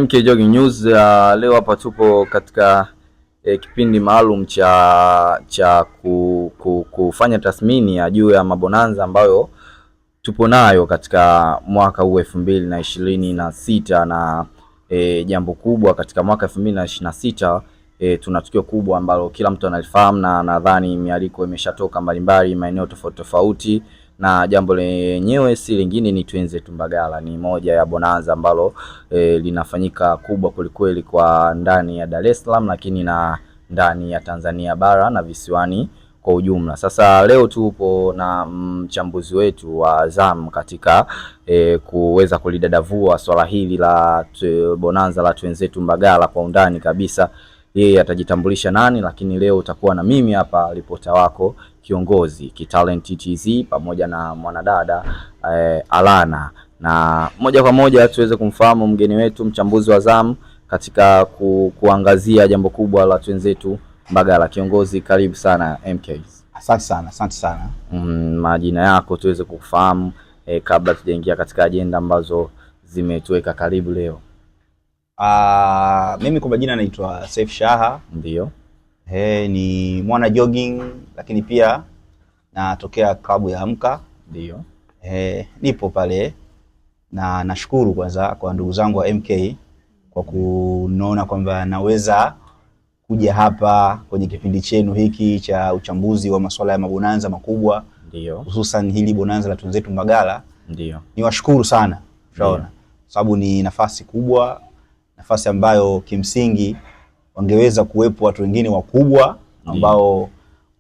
MK Jogging News. Leo hapa tupo katika kipindi maalum cha kufanya tathmini ya juu ya mabonanza ambayo tupo nayo katika mwaka huu 2026 na jambo kubwa katika mwaka 2026, tuna tukio kubwa ambalo kila mtu analifahamu na nadhani mialiko imeshatoka mbalimbali maeneo tofauti tofauti, na jambo lenyewe si lingine ni Twenzetu Mbagala. Ni moja ya bonanza ambalo linafanyika kubwa kwelikweli kwa ndani ya Dar es Salaam, lakini na ndani ya Tanzania bara na visiwani kwa ujumla. Sasa leo tupo na mchambuzi wetu wa zamu katika kuweza kulidadavua swala hili la bonanza la Twenzetu Mbagala kwa undani kabisa. Yeye atajitambulisha nani, lakini leo utakuwa na mimi hapa ripota wako kiongozi Kitalent TZ pamoja na mwanadada Alana, na moja kwa moja tuweze kumfahamu mgeni wetu mchambuzi wa zamu katika kuangazia jambo kubwa la Twenzetu Mbagala. Kiongozi, karibu sana MK. Asante sana, asante sana. Majina yako tuweze kukufahamu kabla tujaingia katika ajenda ambazo zimetuweka karibu leo. Mimi kwa majina naitwa Saif Shaha. Ndio. Ni mwana jogging lakini pia natokea klabu ya Amka. Ndio. Nipo pale na nashukuru kwanza kwa ndugu zangu wa MK kwa kunona kwamba naweza kuja hapa kwenye kipindi chenu hiki cha uchambuzi wa masuala ya mabonanza makubwa. Ndio. Hususan hili bonanza la Twenzetu Mbagala. Ndio. Niwashukuru sana. Ushaona? Sababu ni nafasi kubwa, nafasi ambayo kimsingi wangeweza kuwepo watu wengine wakubwa ambao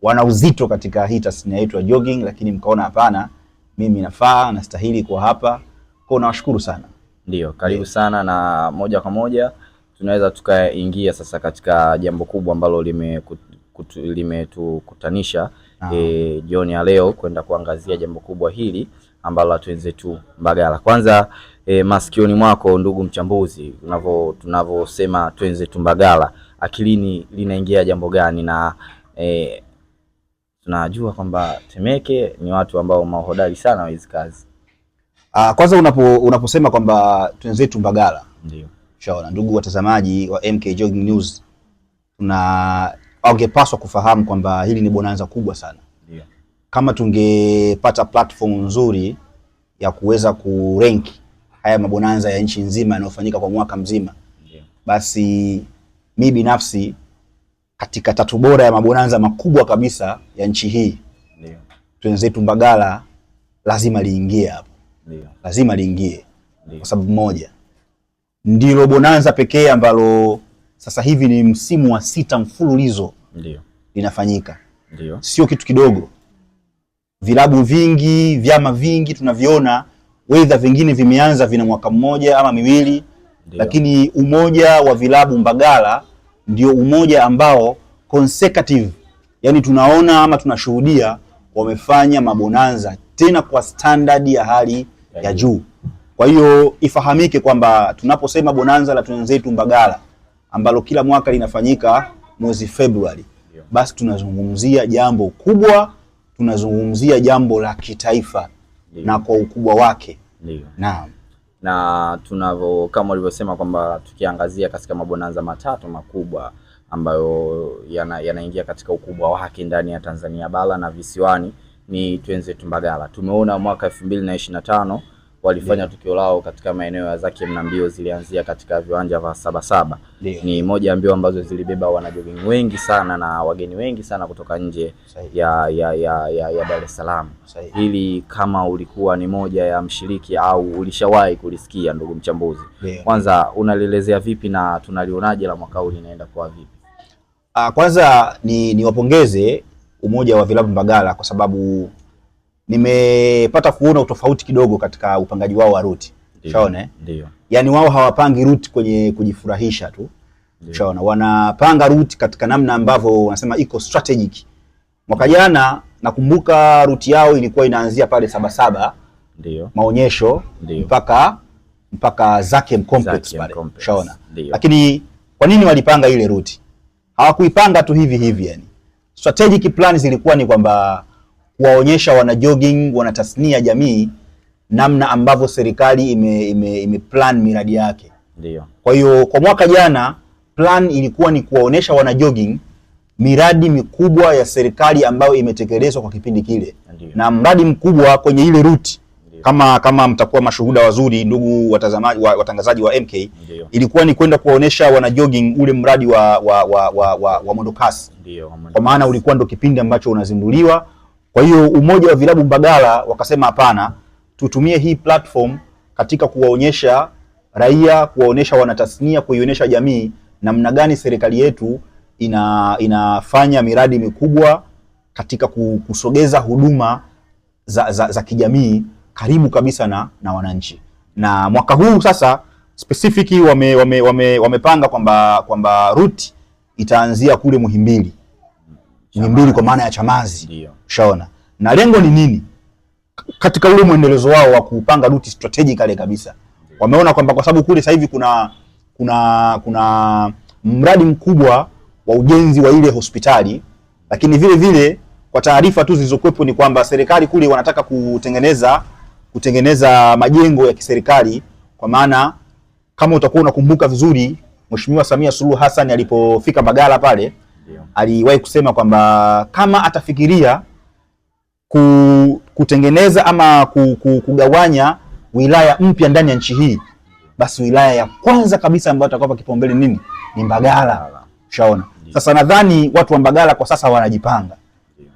wana uzito katika hii tasnia yetu ya jogging, lakini mkaona hapana, mimi nafaa, nastahili kuwa hapa. Kwa nawashukuru sana. Ndio, karibu sana, na moja kwa moja tunaweza tukaingia sasa katika jambo kubwa ambalo limetukutanisha jioni ya leo kwenda kuangazia jambo kubwa hili ambalo la Twenzetu Mbagala. Kwanza masikioni mwako ndugu mchambuzi, tunavyosema Twenzetu Mbagala, akilini linaingia jambo gani? Na tunajua kwamba Temeke ni watu ambao mahodari sana wa hizi kazi. Kwanza unaposema kwamba Twenzetu Mbagala. Ndio. Shaona ndugu watazamaji wa MK Jogging News, wangepaswa kufahamu kwamba hili ni bonanza kubwa sana. Ndio. Kama tungepata platform nzuri ya kuweza kurank haya mabonanza ya nchi nzima yanayofanyika kwa mwaka mzima, Ndio. basi mi binafsi katika tatu bora ya mabonanza makubwa kabisa ya nchi hii, Ndio. Twenzetu Mbagala lazima liingie hapo. Ndio. Lazima liingie. Ndio. Kwa sababu moja, ndilo bonanza pekee ambalo sasa hivi ni msimu wa 6 mfululizo Ndio. linafanyika. Ndio. Sio kitu kidogo. Vilabu vingi, vyama vingi tunaviona, whether vingine vimeanza vina mwaka mmoja ama miwili, Ndio. lakini umoja wa vilabu Mbagala ndio umoja ambao consecutive, yani tunaona ama tunashuhudia wamefanya mabonanza tena kwa standard ya hali ya juu. Kwa hiyo ifahamike kwamba tunaposema bonanza la Twenzetu Mbagala ambalo kila mwaka linafanyika mwezi Februari, basi tunazungumzia jambo kubwa, tunazungumzia jambo la kitaifa na kwa ukubwa wake. Ndio. Naam. Na tunavyo kama ulivyosema kwamba tukiangazia katika mabonanza matatu makubwa ambayo yanaingia katika ukubwa wake ndani ya Tanzania bara na visiwani ni Twenzetu Mbagala. Tumeona mwaka 2025 walifanya tukio lao katika maeneo ya Zaki na mbio zilianzia katika viwanja vya Sabasaba. Ni moja ya mbio ambazo zilibeba wanajogging wengi sana na wageni wengi sana kutoka nje ya Dar es Salaam. Hili kama ulikuwa ni moja ya mshiriki au ulishawahi kulisikia ndugu mchambuzi, kwanza unalielezea vipi na tunalionaje la mwaka huu linaenda kwa vipi? Kwanza ni wapongeze umoja wa vilabu Mbagala kwa sababu nimepata kuona utofauti kidogo katika upangaji wao wa ruti. Ushaona? Ndio. Yaani wao hawapangi ruti kwenye kujifurahisha tu. Ushaona? Wanapanga ruti katika namna ambavyo wanasema iko strategic. Mwaka jana nakumbuka ruti yao ilikuwa inaanzia pale Sabasaba. Ndio. Maonyesho Ndio. mpaka Zakem Complex Zakem pale. Complex. Ushaona? Ndio. Lakini kwa nini walipanga ile ruti? Hawakuipanga tu hivi hivi yani. Strategic plan zilikuwa ni kwamba kuwaonyesha wana jogging, wana tasnia jamii namna ambavyo serikali ime plan miradi yake. Ndio. Kwa hiyo kwa mwaka jana plan ilikuwa ni kuwaonesha wana jogging miradi mikubwa ya serikali ambayo imetekelezwa kwa kipindi kile. Ndiyo. Na mradi mkubwa kwenye ile route, Ndiyo. kama mtakuwa mashuhuda wazuri ndugu watazamaji, watangazaji wa MK, Ndiyo. ilikuwa ni kwenda kuwaonesha wana jogging ule mradi wa mwendokasi. Ndiyo. Kwa maana ulikuwa ndo kipindi ambacho unazinduliwa. Kwa hiyo umoja wa vilabu Mbagala wakasema hapana, tutumie hii platform katika kuwaonyesha raia, kuwaonyesha wanatasnia, kuionyesha jamii namna gani serikali yetu inafanya miradi mikubwa katika kusogeza huduma za kijamii karibu kabisa na wananchi. Na mwaka huu sasa specific wamepanga kwamba route itaanzia kule Muhimbili. Muhimbili kwa maana ya Chamazi. Ndio. Ushaona? Na lengo ni nini? Katika ule mwendelezo wao wa kupanga route strategically kabisa. Wameona kwamba kwa sababu kule sasa hivi kuna mradi mkubwa wa ujenzi wa ile hospitali, lakini vile vile kwa taarifa tu zilizokuwepo ni kwamba serikali kule wanataka kutengeneza majengo ya kiserikali, kwa maana kama utakuwa unakumbuka vizuri Mheshimiwa Samia Suluhu Hassan alipofika Mbagala pale aliwahi kusema kwamba kama atafikiria kutengeneza ama kugawanya wilaya mpya ndani ya nchi hii, basi wilaya ya kwanza kabisa ambayo atakuwa kipaumbele nini? Ni Mbagala. Ushaona? Sasa nadhani watu wa Mbagala kwa sasa wanajipanga.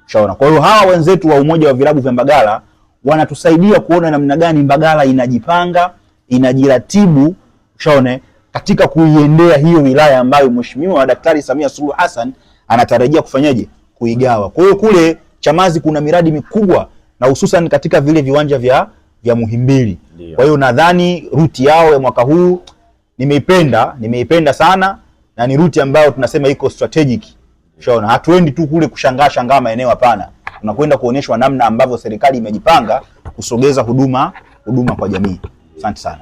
Ushaona? Kwa hiyo hawa wenzetu wa umoja wa vilabu vya Mbagala wanatusaidia kuona namna gani Mbagala inajipanga, inajiratibu, ushaona, katika kuiendea hiyo wilaya ambayo Mheshimiwa Daktari Samia Suluhu Hassan anatarajia kufanyaje? Kuigawa. Kwa hiyo kule Chamazi kuna miradi mikubwa na hususan katika vile viwanja vya Muhimbili. Kwa hiyo nadhani ruti yao ya mwaka huu nimeipenda sana na ni ruti ambayo tunasema iko strategic. Ushaona, hatuendi tu kule kushangaa shangaa maeneo, hapana. Tunakwenda kuonyeshwa namna ambavyo serikali imejipanga kusogeza huduma kwa jamii. Asante sana.